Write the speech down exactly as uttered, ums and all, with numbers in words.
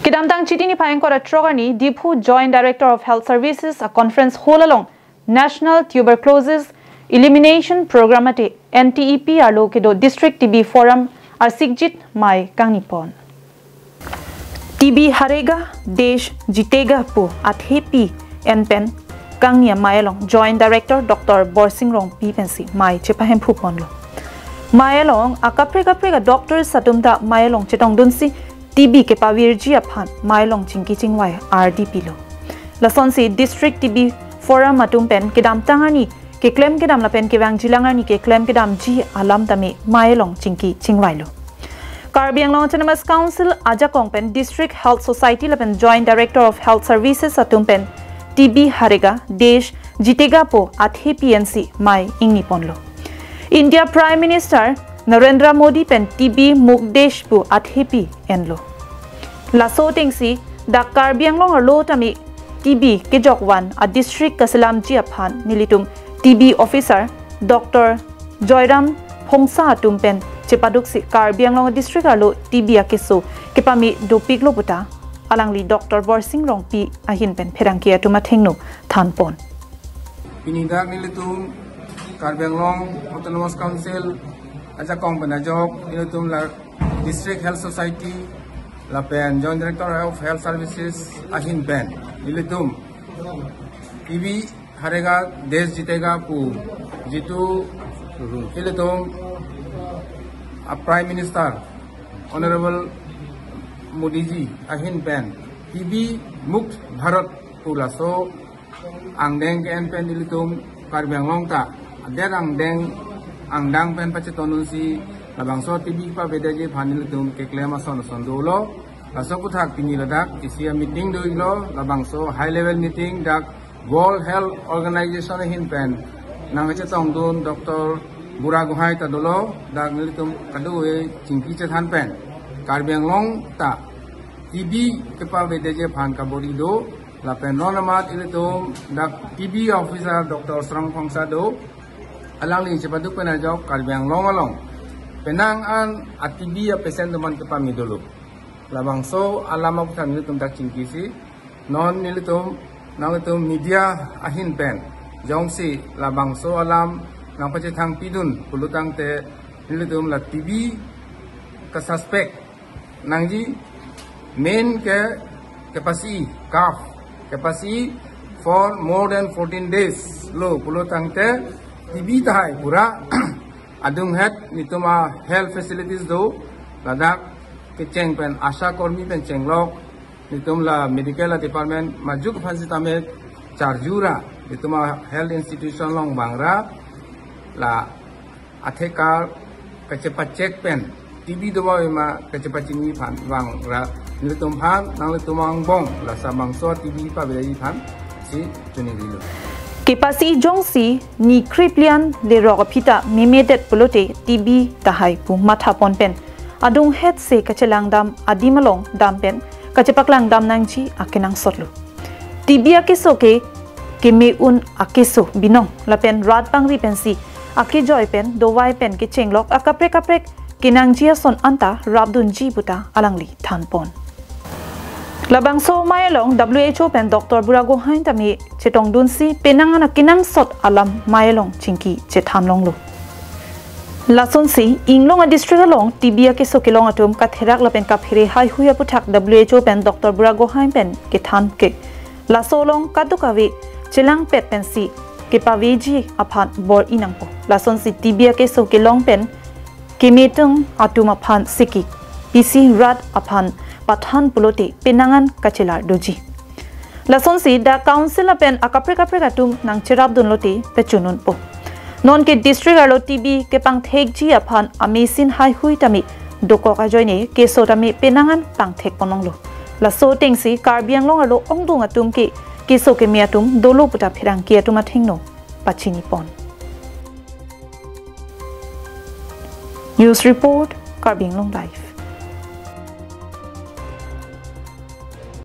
Kedamtang Chiti niphai ingkoi ra throk arni Diphu Joint Director of Health Services a conference hall along National Tuberculosis Elimination Program mate N T E P arlo kedo District T B Forum arsikjit mei kangni pon. T B Harega Desh Jitega pu athepi en pen kangni amei along Joint Director Doctor Borsing Rongpi pensi mei chepahemphu ponlo. Mei along akaprek kaprek a doctors atum ta mei along chetongdunsi T B kepavirji aphan mei along chingki chingvai ardi pilo. Lasonsi District T B Forum atum pen kedamtang arni keklem kedam lapen kevangjilang arni keklem kedamji alam tame mei along chingki chingvailo. Karbi Anglong Autonomous Council ajakong pen District Health Society lapen Joint Director of Health Services atum pen T B Harega Desh Jitega pu athepi ensi mei ingni ponlo. India Prime Minister Narendra Modi pen T B Mukt Desh pu athepi enlo. Laso atengsi dak Karbi Anglong arlo tame T B kejokvan a district kaselamji aphan nelitum T B officer Doctor Joyram Phongsa atum pen chepaduksi Karbi Anglong district arlo T B akeso kepame dopiklo puta alangli Doctor Borsing Rongpi ahin pen pherangke atum athengno than pon. Pini dak nelitum Karbi Anglong Autonomous Council ajakong pen ajok nelitum la District Health Society lapen Joint Director of Health Services ahin pen nelitum T B Harega Desh Jitega pu jitu ilitum a Prime Minister Honorable Modi ji ahin pen T B Mukt Bharat pu laso angdeng ke-en pen ilitum Karbi Anglong ta adet angdeng angdang pen pachetongdunsi labangso T B pavedeji aphan ilitum keklem ason ason dolo. Laso aputhak pini ladak isi a meeting do-iklo, labangso high level meeting dak World Health Organization ahin pen nangchetongdun Doctor Bura Gohai ta dolo, dak nelitum kadokave chingki chethan pen Karbi Anglong ta T B kepavedeji aphan kabor-i do, lapen non amat ilitum dak T B officer Doctor Srong Phongsa do, alangli chepaduk pen ajok Karbi Anglong along penang an a T B a patient atum an kepame dolo. Labangso alam aputhak nelitum dak chingkisi, non nelitum, nanglitum media ahin pen jongsi labangso alam nangpachethang pidun pulo tangte nelitum la T B ka suspect nangji, main ke kepasi cough, kepasi for more than fourteen days lo pulo tangte T B tahai pura adunghet nelitum a health facilities do, ladak kecheng pen ASHA kormi pen chenglok, nelitum la medical department majok aphan sitame charju ra, nelitum a health institution along vangra, la athekar kachepacheck pen T B do ma ave ma kachepachini aphan vangra, nelitum aphan nanglitum angbong la labangso T B pavedeji aphan si choningri lo. Kepasi jongsi ni kriplian lerok aphi ta memedet pulote T B tahai pu matha pon pen adunghet se kachelang dam adim along dam pen kachepaklang dam nangji akenangsot lo. T B akeso ke keme un akeso binong lapen rat pangri pensi akejoi pen dovai pen kechenglok akaprek kaprek kenangji ason anta rapdunji puta alangli than pon. Labangso mei along W H O pen Doctor Bura Gohai tame chetongdunsi penang an akenangsot alam mei along chingki chethan longlo. Lasonsi inglong a district along T B akeso kelong atum katherak lapen kaphere haihui aputhak W H O pen Doctor Bura Gohai pen kethan ke laso along kadokave chelangpet pensi kepaveji aphan bor-i nangpo. Lasonsi T B akeso kelong pen kemetung atum aphan siki pisi rat aphan pathan pulote penang an kachelar doji. Lasonsi dak council lapen akaprek kaprek atum nangcherapdun lote pechun unpo. Non ke district arlo T B kepangthekji aphan amechine haihui tame dokok ajoine keso tame penang an pangthek pon longlo. Laso atengsi Karbi Anglong arlo ongdung atum ke keso keme atum dolo puta pherangke atum athengno pachini pon. News report, Karbi Anglong Live.